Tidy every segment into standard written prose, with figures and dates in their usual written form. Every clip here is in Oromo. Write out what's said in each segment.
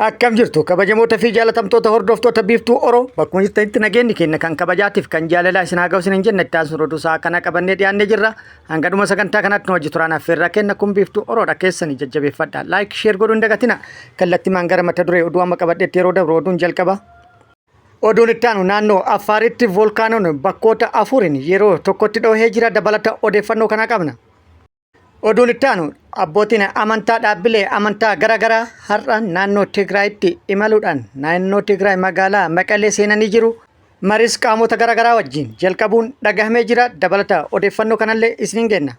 Akkam jirtu kabajamoota fi jaalatamtoota hordoftoota Biiftuu Oro, bakkuma jirtanitti nageenyi keenya kan kabajaatiif kan jaalalaa isin haa ga'u isin hin jenne. Itti aansuun oduu sa'a kana qabannee dhiyaannee jirra. Hanga dhuma sagantaa kanaatti nu wajji turaan affeerraa kenna. Kun Biiftuu Oroodha, keessanii jajjabeeffadha. Like, share godhuu hin dagatina. Kallattimaan gara mata duree oduu amma qabadheetti yeroo dabru, oduun jalqaba. Oduun itti aanu, naannoo Affaaritti voolkaanoon bakkoota afuriin yeroo tokkotti dhohee jira, dabalata odeeffannoo kana qabna. Oduun itti aanu, abbootiin amantaa dhaabbilee amantaa garaagaraa har'a naannoo Tigraayitti imaluudhaan naannoo Tigraay magaalaa Maqalee seenanii jiru. Mariis qaamota garaagaraa wajjin jalqabuun dhagahamee jira. Dabalata odeeffannoo kanallee isiniin kenna.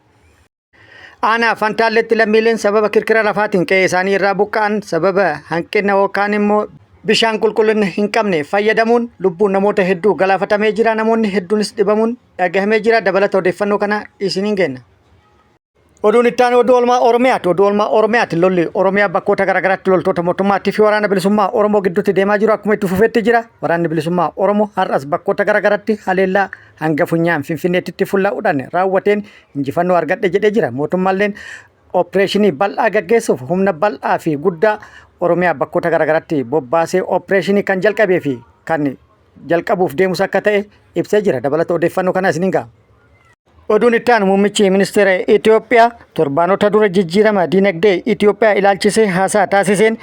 Aanaa Fantaalletti lammiileen sababa kirkira lafaatiin qe'ee isaanii irraa buqqa'an sababa hanqina yookaan immoo bishaan qulqullina hin qabne fayyadamuun lubbuun namoota hedduu galaafatamee jira. Namoonni hedduunis dhibamuun dhagahamee jira. Dabalata odeeffannoo kana isiniin kenna. Oduun itti aanu oduu oolmaa Oromiyaati. Oduu oolmaa Oromiyaati. Lolli Oromiyaa bakkoota garaagaraatti loltoota mootummaatii fi waraana bilisummaa Oromoo gidduutti deemaa jiru akkuma itti fufetti jira. Waraanni bilisummaa Oromoo har'as bakkoota garaagaraatti haleellaa hanga funyaan Finfinneetti fullaa'uudhaan raawwateen injifannoo argadhe jedhee jira. Mootummaalleen opereeshinii bal'aa gaggeessuuf humna bal'aa fi guddaa Oromiyaa bakkoota garaagaraatti bobbaasee opereeshinii kan jalqabee fi kan jalqabuuf deemus akka ta'e ibsee jira. Dabalata odeeffannoo kana isiniin ga'a. Oduun itti aanu, muummichi ministeera Itoophiyaa torbaanota dura jijjiirama diinagdee Itoophiyaa ilaalchisee haasaa taasiseen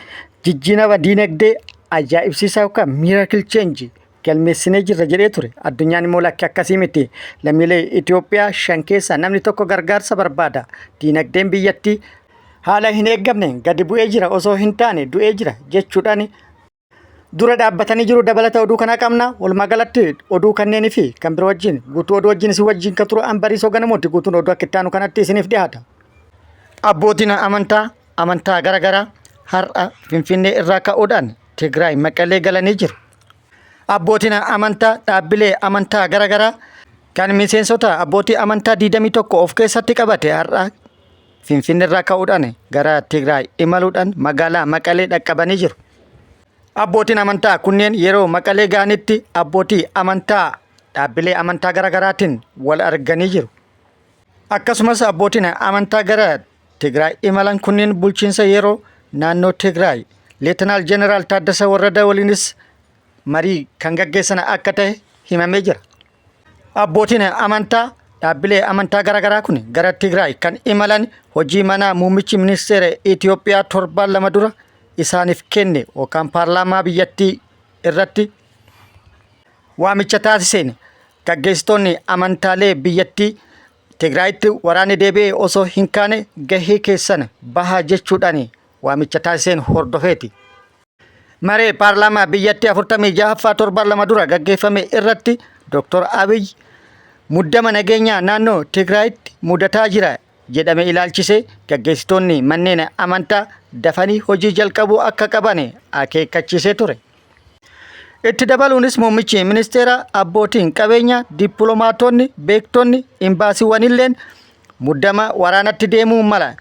jijjiirama diinagdee ajaa'ibsiisaa yookaan miracle change galmeessinee jirra jedhee ture. Addunyaan immoo lakki, akkasii miti. Lammiilee Itoophiyaa shan keessaa namni tokko gargaarsa barbaada. Diinagdeen biyyattii haala hin eeggamne gadi bu'ee jira osoo hin taane du'ee jira jechuudhaan dura dhaabbatanii jiru. Dabalata oduu kanaa qabna. Walumaa galatti oduu kanneenii fi kan biroo wajjin, guutuu oduu wajjin isin wajjin kan turu an Bariisoo Ganamooti. Guutuun oduu akka itti aanu kanatti isiniif dhiyaata. Abbootiin amantaa garaagaraa har'a Finfinnee irraa ka'uudhaan Tigraay Maqalee galanii jiru. Abbootiin amantaa dhaabbilee amantaa garaagaraa kan miseensota abbootii amantaa 21 of keessatti qabate har'a Finfinnee irraa ka'uudhaan gara Tigraay imaluudhaan magaalaa Maqalee dhaqqabanii jiru. Abbootiin amantaa kunneen yeroo Maqalee ga'anitti abbootii amantaa dhaabbilee amantaa garaagaraatiin wal arganii jiru. Akkasumas abbootiin amantaa gara Tigraay imalan kunneen bulchiinsa yeroo naannoo Tigraay Leetanaal Jeneraal Taaddasa Warradaa waliinis marii kan gaggeessan akka ta'e himamee jira. Abbootiin amantaa dhaabbilee amantaa garaagaraa kun gara Tigraay kan imalan hojii manaa muummichi ministeera Itoophiyaa torbaan 2 dura isaaniif kenne yookaan paarlaamaa biyyattii irratti waamicha taasiseen gaggeessitoonni amantaalee biyyattii Tigraayitti waraanni deebi'ee osoo hin kaane gahee keessan bahaa jechuudhaan waamicha taasiseen hordofeeti. Maree paarlaamaa biyyattii 46ffaa torban 2 dura gaggeeffame irratti Dr. Abiy muddama nageenyaa naannoo Tigraayitti mudataa jira jedhame ilaalchisee gaggeessitoonni manneen amantaa dafanii hojii jalqabuu akka qaban akeekkachiisee ture. Itti dabaluunis muummichi ministeera, abbootiin qabeenyaa, dippiloomaatonni, beektonni, imbaasiiwwanilleen muddama waraanatti deemuu mala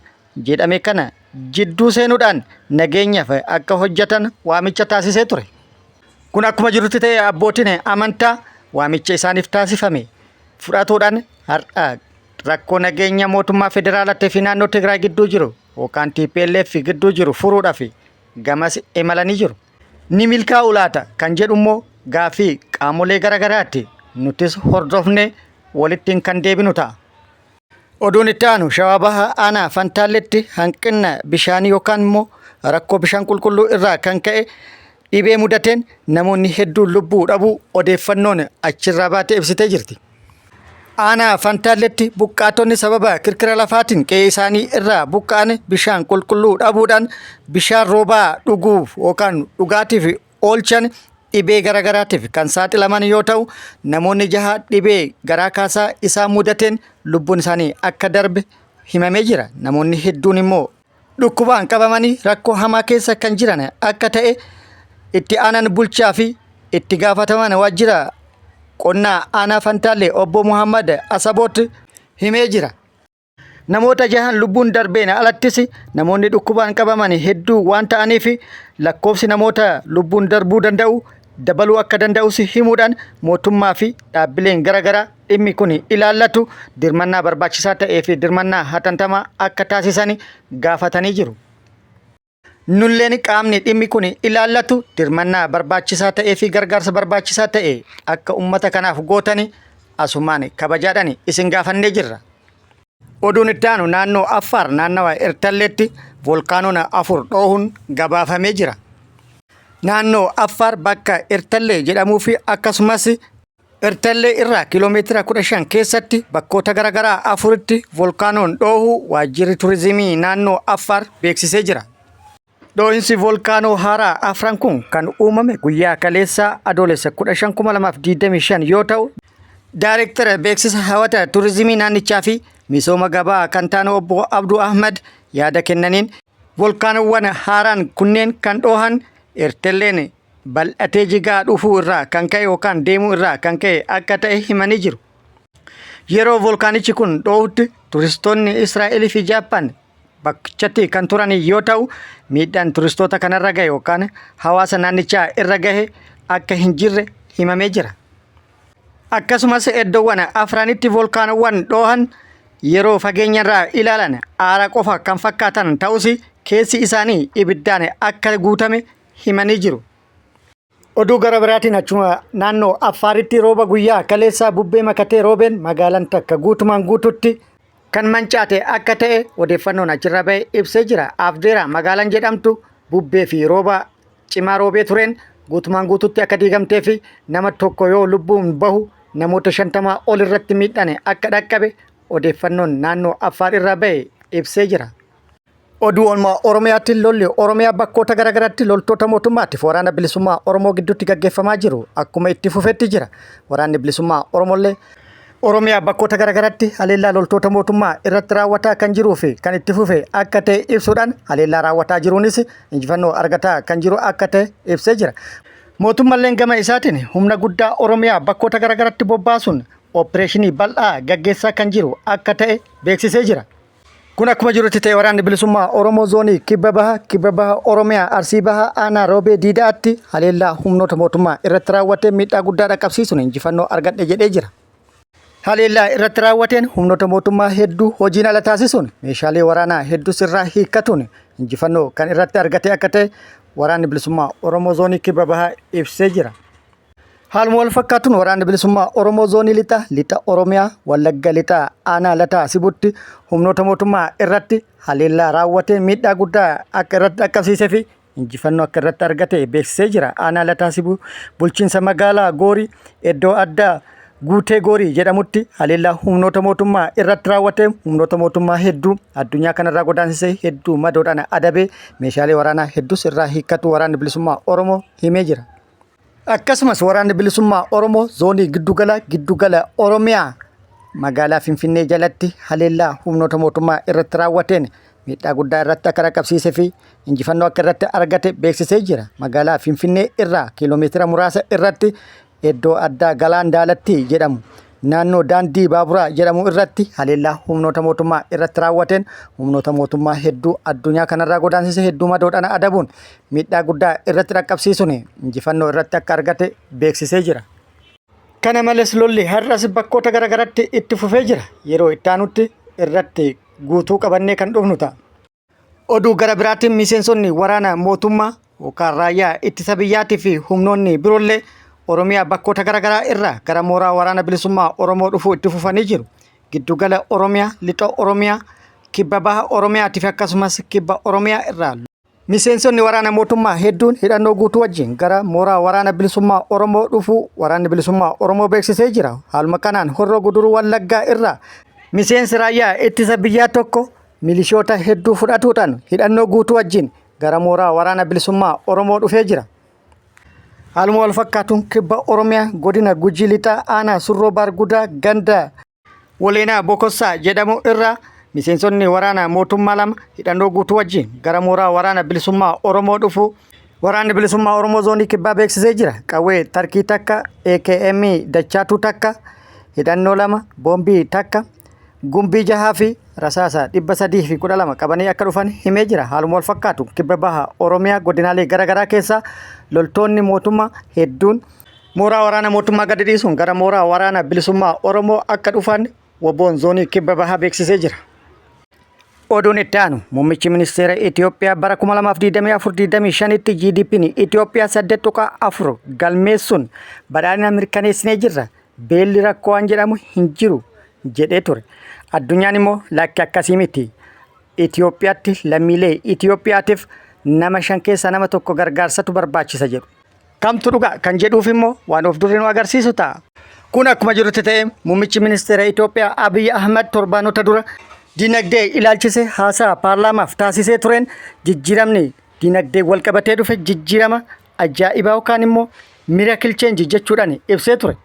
jedhame kana jidduu seenuudhaan nageenyaaf akka hojjetan waamicha taasisee ture. Kun akkuma jirutti ta'e, abbootiin amantaa waamicha isaaniif taasifame fudhatuudhaan har'a rakkoo nageenya mootummaa federaalaatii fi naannoo Tigraay gidduu jiru yookaan TPLF gidduu jiru furuudhaaf gamas imalanii jiru. Ni milkaa'u laata kan jedhu immoo gaaffii qaamolee garaagaraatti, nutis hordofne walittiin kan deebinu ta'a. Oduun itti aanu, Shawaa Bahaa aanaa Fantaalletti hanqina bishaanii yookaan immoo rakkoo bishaan qulqulluu irraa kan ka'e dhibee mudateen namoonni hedduun lubbuu dhabuu odeeffannoon achirraa baate ibsitee jirti. Aanaa Fantaalletti buqqaatonni sababa kirkira lafaatiin qe'ee isaanii irraa buqqa'an bishaan qulqulluu dhabuudhaan bishaan roobaa dhuguuf yookaan dhugaatiif oolchan dhibee garaagaraatiif kan saaxilaman yoo ta'u, namoonni jaha dhibee garaa kaasaa isaan mudateen lubbuun isaanii akka darbe himamee jira. Namoonni hedduun immoo dhukkubaan qabamanii rakkoo hamaa keessa kan jiran akka ta'e itti aanaan bulchaa fi itti gaafatamaan waajjira qonnaa aanaa Fantaallee obbo Muhammad Asaboot himee jira. Namoota jahan lubbuun darbeen alattis namoonni dhukkubaan qabaman hedduu waan ta'aniif lakkoofsi namoota lubbuun darbuu danda'u dabaluu akka danda'us himuudhaan mootummaa fi dhaabbileen garaagaraa dhimmi kun ilaallatu dirmannaa barbaachisaa ta'ee fi dirmannaa hatantamaa akka taasisan gaafatanii jiru. Nulleen qaamni dhimmi kun ilaallatu dirmannaa barbaachisaa ta'ee fi gargaarsa barbaachisaa ta'e akka ummata kanaaf gootani asumaan kabajaadhaan isin gaafannee jirra. Oduun itti aanu naannoo Affaar naannawa Ertalleetti volkaanoon 4 dhoohuun gabaafamee jira. Naannoo Affaar bakka Ertallee jedhamuu fi akkasumas Ertallee irraa kiiloomeetira 15 keessatti bakkoota garaagaraa afuritti volkaanoon dhoohuu waajjirri turizimii naannoo Affaar beeksisee jira. Dhoohinsi volkaanoo haaraa afran kun kan uumame guyyaa kaleessaa Adoolessa 15,2025 yoo ta'u, Daayirektara beeksisa hawata turizimii naannichaa fi misooma gabaa kan ta'an obbo Abduu Ahmad yaada kennaniin volkaanoowwan haaraan kunneen kan dhoohan Ertelleen bal'atee jigaa dhufuu irraa kan ka'e yookaan deemuu irraa kan ka'e akka ta'e himanii jiru. Yeroo volkaanichi kun dhoohutti turistoonni Israa'elii fi Jaappaan bakkichatti kan turan yoo ta'u, miidhaan turistoota kanarra gahe yookaan hawaasa naannichaa irra gahe akka hin jirre himamee jira. Akkasumas iddoowwan afranitti volkaanoowwan dhoohan yeroo fageenyarraa ilaalan aara qofa kan fakkaatan ta'us keessi isaanii ibiddaan akka guutame himanii jiru. Oduu gara biraatiin achuma naannoo Affaaritti rooba guyyaa kaleessaa bubbee makatee roobeen magaalaan takka guutumaan guututti kan mancaate akka ta'e odeeffannoon achirra bahe ibsee jira. Afdeera magaalaan jedhamtu bubbee fi rooba cimaa roobee tureen guutumaan guututti akka diigamtee fi nama tokko yoo lubbuun bahu namoota 50 ol irratti miidhaan akka dhaqqabe odeeffannoon naannoo Affaar irraa bahe ibsee jira. Oduu oolmaa Oromiyaatti lolli Oromiyaa bakkoota garaagaraatti loltoota mootummaatiif waraana bilisummaa Oromoo gidduutti gaggeeffamaa jiru akkuma itti fufetti jira. Waraanni bilisummaa Oromollee Oromiyaa bakkoota garaagaraatti haleellaa loltoota mootummaa irratti raawwataa kan jiruu fi kan itti fufe akka ta'e ibsuudhaan haleellaa raawwataa jiruunis injifannoo argataa kan jiru akka ta'e ibsee jira. Mootummalleen gama isaatiin humna guddaa Oromiyaa bakkoota garaagaraatti bobbaasuun opereeshinii bal'aa gaggeessaa kan jiru akka ta'e beeksisee jira. Kun akkuma jirutti ta'e waraanni bilisummaa Oromoo zoonii kibba baha kibba baha Oromiyaa Arsii baha aanaa Roobee Diidaatti haleellaa humnoota mootummaa irratti raawwatee miidhaa guddaa dhaqqabsiisuun injifannoo argadhe jedhee jira. Haleellaa irratti raawwateen humnoota mootummaa hedduu hojiin ala taasisuun meeshaalee waraanaa hedduus irraa hiikkatuun injifannoo kan irratti argate akka ta'e waraanni bilisummaa Oromoo zoonii kibba bahaa ibsee jira. Haaluma wal fakkaatuun waraanni bilisummaa Oromoo zoonii lixa lixa Oromiyaa Wallagga lixaa aanaa Lataa Sibutti humnoota mootummaa irratti haleellaa raawwatee miidhaa guddaa akka irratti dhaqqabsiisee fi injifannoo akka irratti argate beeksisee jira. Aanaa Lataa Sibuu bulchiinsa magaalaa Goorii iddoo addaa Guutee Goorii jedhamutti haleellaa humnoota mootummaa irratti raawwatee humnoota mootummaa hedduu addunyaa kanarraa godaansisee hedduu madoodhaan adabee meeshaalee waraanaa hedduus irraa hiikkatu waraanni bilisummaa Oromoo himee jira. Akkasumas waraanni bilisummaa Oromoo zoonii giddugala giddugala Oromiyaa magaalaa Finfinnee jalatti haleellaa humnoota mootummaa irratti raawwateen miidhaa guddaa irratti akka dhaqqabsiisee fi injifannoo akka irratti argate beeksisee jira. Magaalaa Finfinnee irraa kiiloomeetira muraasa irratti iddoo addaa Galaan Daalattii jedhamu naannoo daandii baaburaa jedhamu irratti haleellaa humnoota mootummaa irratti raawwateen humnoota mootummaa hedduu addunyaa kanarraa godaansise hedduu madoodhaan adabuun miidhaa guddaa irratti dhaqqabsiisuun injifannoo irratti akka argate beeksisee jira. Kana malees lolli har'as bakkoota garaagaraatti itti fufee jira. Yeroo itti aanutti irratti guutuu qabannee kan dhufnu ta'a. Oduu gara biraatiin miseensonni waraana mootummaa yookaan raayyaa ittisa biyyaatii fi humnoonni biroollee Oromiyaa bakkoota garaagaraa irraa gara mooraa waraana bilisummaa Oromoo dhufuu itti fufanii jiru. Giddugala Oromiyaa, Lixa Oromiyaa, Kibba Baha Oromiyaatii fi akkasumas Kibba Oromiyaa irraa Miseensonni waraana mootummaa hedduun hidhannoo guutuu wajjin gara mooraa waraana bilisummaa Oromoo dhufuu waraanni bilisummaa Oromoo beeksisee jira. Haaluma kanaan Horroo Guduruu Wallaggaa irraa miseensi raayyaa ittisa biyyaa tokko milishoota hedduu fudhatuudhaan hidhannoo guutuu wajjin gara mooraa waraana bilisummaa Oromoo dhufee jira. Haaluma wal fakkaatuun kibba Oromiyaa godina Gujii Lixaa aanaa Surroo Baargudaa ganda Waleenaa Bokossaa jedhamu irraa miseensonni waraana mootummaa lama hidhannoo guutuu wajjin gara mooraa waraana bilisummaa Oromoo dhufu waraanni bilisummaa Oromoo zoonii kibbaa beeksisee jira. Qawwee tarkii takka, AKM dachaatuu takka, hidhannoo lama, boombii takka, gumbii jahaa fi rasaasa 312 qabanii akka dhufan himee jira. Haaluma wal fakkaatu kibba baha Oromiyaa godinaalee garaagaraa keessaa loltoonni mootummaa hedduun Mooraa waraana mootummaa gadi dhiisuun gara mooraa waraana bilisummaa Oromoo akka dhufan WBOn zoonii kibba bahaa beeksisee jira. Oduun itti aanu muummichi ministeera Itoophiyaa bara 2024-25tti GDP'n Itoophiyaa 8.4 galmeessuun badhaadhina mirkaneessinee jirra. Beelli rakkoo waan jedhamu hin jiru jedhee ture. Addunyaan immoo lakki akkasii miti. Itoophiyaatti lammiilee Itoophiyaatiif nama shan keessaa nama tokko gargaarsatu barbaachisa jedhu. Kamtu dhugaa kan jedhuuf immoo waan of durri nu agarsiisu ta'a. Kun akkuma jirutti ta'e muummichi ministeera Itoophiyaa Abiy Ahmad torbaanota dura dinagdee ilaalchise haasaa paarlaamaaf taasisee tureen jijjiiramni dinagdee walqabatee dhufe jijjiirama ajaa'ibaa yookaan immoo miracle change jechuudhaan ibsee ture.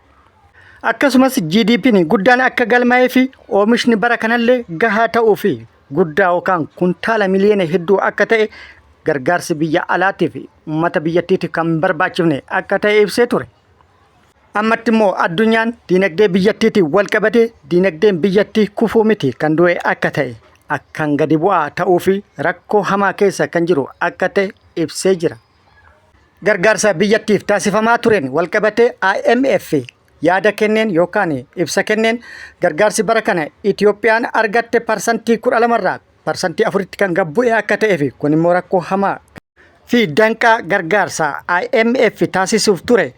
Akkasumas GDP'n guddaan akka galmaa'ee fi oomishni bara kanallee gahaa ta'uu fi guddaa yookaan kuntaala miliyoona hedduu akka ta'e gargaarsi biyya alaatiif uummata biyyattiitiif kan hin barbaachifne akka ta'e ibsee ture. Ammatti immoo addunyaan diinagdee biyyattiitiin wal qabatee diinagdeen biyyattii kufuu miti kan du'e akka ta'e akkaan gadi bu'aa ta'uu fi rakkoo hamaa keessa kan jiru akka ta'e ibsee jira. Gargaarsa biyyattiif taasifamaa tureen wal qabatee IMF yaada kenneen yookaan ibsa kenneen gargaarsi bara kana Itoophiyaan argatte parsantii 12 irraa parsantii 4tti kan gad bu'e akka ta'ee fi kun immoo rakkoo hamaa fi danqaa gargaarsa IMF taasisuuf ture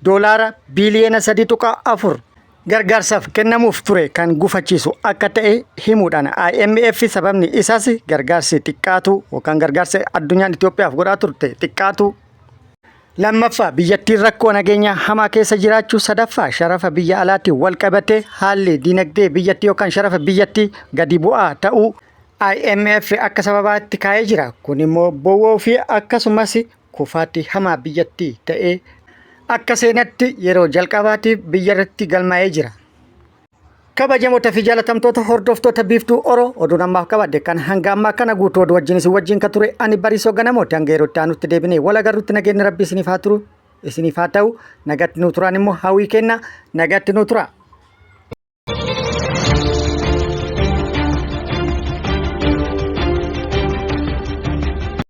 doolaara biiliyoona 3.4 gargaarsaaf kennamuuf ture kan gufachiisu akka ta'e himuudhaan IMF sababni isaas gargaarsi xiqqaatu yookaan gargaarsi addunyaan Itoophiyaaf godhaa turte xiqqaatu. Lammaffaa, biyyattiin rakkoo nageenyaa hamaa keessa jiraachuu. Sadaffaa, sharafa biyya alaatiin wal qabatee haalli dinagdee biyyattii yookaan sharafa biyyattii gadi bu'aa ta'uu IMF akka sababaatti kaa'ee jira. Kun immoo bowwoo fi akkasumas kufaatii hamaa biyyattii ta'ee akka seenatti yeroo jalqabaatiif biyya irratti galmaa'ee jira. Kabajamoota fi jaalatamtoota hordoftoota Biiftuu Oro, oduun ammaaf qabadhe kan hanga ammaa kana guutuu oduu wajjin isin wajjin kan ture ani Bariisoo Ganamooti. Hanga yeroo itti aanutti deebinee wal agarrutti nageenyi Rabbi isiniif haa turu, isiniif haa ta'u. Nagatti nu turaan immoo hawwii kenna, nagatti nu tura.